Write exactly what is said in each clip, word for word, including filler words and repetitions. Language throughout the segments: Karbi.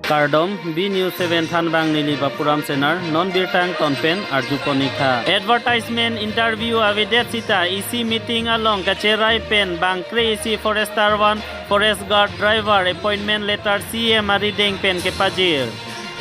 Kardom, B News seven Thanbang neli Bapuram Senar, non birta angton pen arjupon ik tha. Advertisement interview avedet sita E C meeting along kacherai pen bangkre isi forester one, forest guard driver appointment letter C M arideng pen kepajir.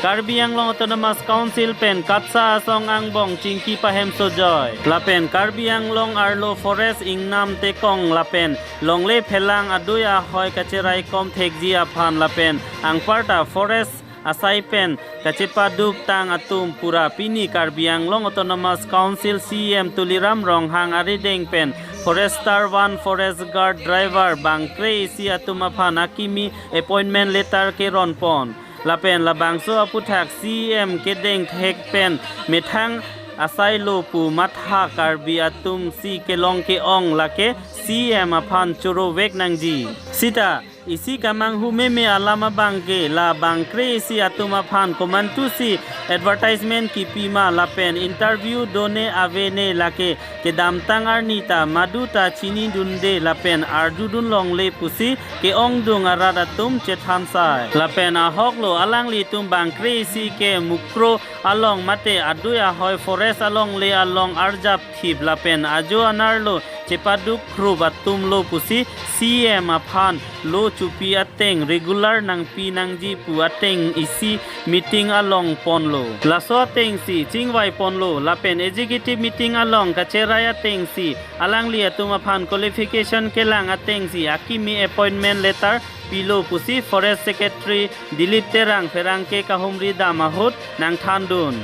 Karbi Anglong Autonomous Council pen KATSA asong angbong chingki pahemso joi. Lapen Karbi Anglong arlo forest ingnam tekong lapen longle phelang adui ahoi kacherai kom thekji aphan lapen anparta forest asai pen kachepaduk tang atum pura pini Karbi Anglong Autonomous Council C M Tuliram Ronghang arideng pen forester one, forest guard driver bangkre isi atum aphan akimi appointment letter keronpon. Lapen labangso aputhak C M kedeng thek pen methang asai lo pu matha Karbi atum si kelong ke-ong lake C M aphan chorovek nangji. Sita isi kamanghu meme alam abangke la bangkre isi atum aphan komantusi advertisement kipi ma lapen interview done avene lake kedamtang arni ta madu ta chinidunde lapen arjudun longle pusi ke-ongdung arat atum chethansai. Lapen ahoklo alanglitum bangkre isi ke Mukro along mate adui ahoi forest alongle along arjap thip lapen ajo anerlo chepaduk khrup atum lo pusi C M aphan lo chupi ateng regular nangpi nangji pu ateng isi meeting along ponlo. Laso atengsi chingvai ponlo lapen executive meeting along kacherai atengsi alangli atum aphan qualification kelang atengsi akimi appointment letter pilo pusi Forest Secretary Dilip Terang pherangke kahumri dam ahut nangthandun.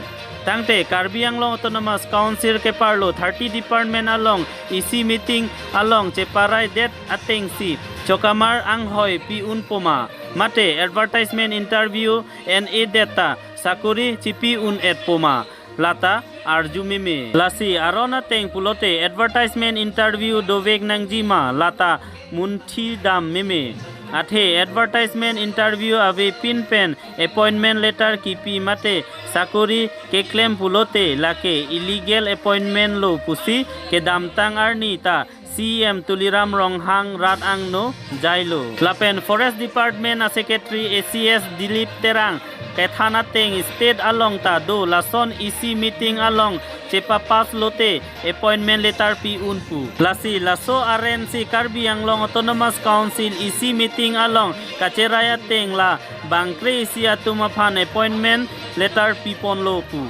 Tangte Karbi Anglong Autonomous Council keparlo thirty department along E C meeting along cheparaidet atengsi chokamar anghoi pi-un poma, mate advertisement interview en-edet ta sakori chipi-un-et poma, lata arju meme. Lasi aron ateng pulote advertisement interview dovek nangji ma, lata munthi dam meme. Athe advertisement interview avepin pen appointment letter kipi mate sakori keklem pulote lake illegal appointment lo pusi kedamtang arni ta C M Tuliram Ronghang rat angno jailo. Lapen Forest Department a Secretary A C S Dilip Terang kethan ateng state along ta do lason E C meeting along chepapass lote appointment letter pi-un pu. Lasi laso arensi Karbi Anglong Autonomous Council E C meeting along kacherai ateng la bangkre isi atum aphan appointment letter piponlo pu.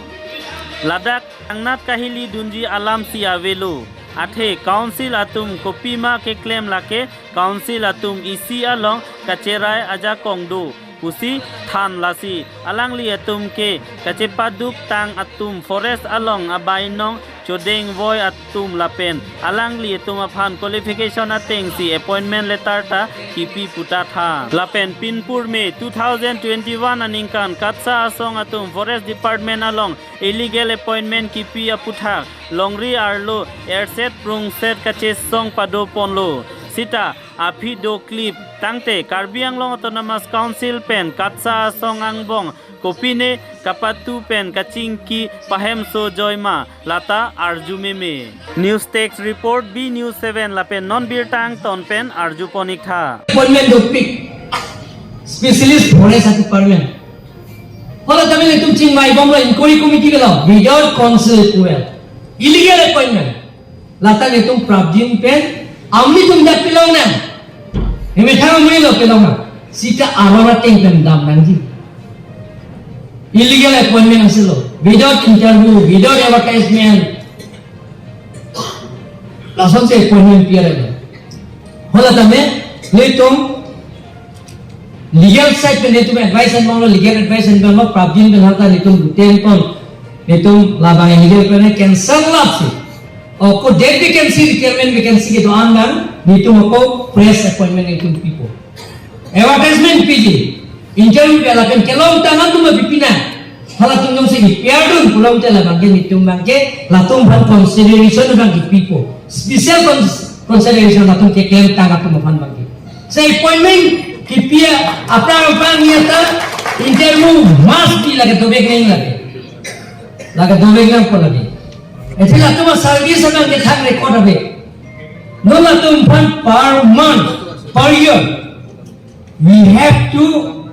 Ladak angnat kahili dunji alamsi avelo. Athe council atum kopima keklem lake council atum E C along kacherai ajakong do pusi than, lasi alangli atum ke kachepaduk tang atum forest along abainong chodeng voi atum lapen alangli atum aphan qualification atengsi appointment letter ta kipi puta tha. Lapen pinpur May two thousand twenty-one aningkan KATSA asong atum Forest Department along illegal appointment kipi aputhak longri arlo erset prungset kachesong padoponlo. Sita aphi doklip tangte Karbi Anglong Autonomous Council pen KATSA asong angbong kopine kapatu pen kachingki pahemso joima, lata arju meme. News Desk Report, B News seven lapen non birta angton pen arjupon ik tha. Appointment dopik, specialist forest department. Hala tame netum chingvai bomlo, inquiry committee kalo, without council approval. Illegal appointment. Lata netum prapjin pen, amni tum dak pilong nang. Emethang amni lo pilong nang. Sita aron ateng pen dam nangji. Illegal appointment asilo. Without interview, without advertisement. Lasonsi appointment piare. Hala tame, netum legal side pen netum advice an manglo, legal advice an manglo, prapjin pen halta netum guten pon, netum labang illegal pen cancel lapsi. Ako date vacancy, retirement vacancy kedo-an bang, netum ako fresh appointment netum pipo. Advertisement piji, interview pela pen kelong tang atum pipi nang. Halatum jongsi kipiar dun pulote labangke netum abangke latum aphan consideration abang kipipo. Special cons-, consideration latum keklem tang atum aphan abangke. Sa appointment kipi aphrang aphrang ya ta interview must be lake dovek nang lake. Lake dovek nangpo lake. Eti latum a-service abangke thang record ave. Non latum aphan per month, per year, we have to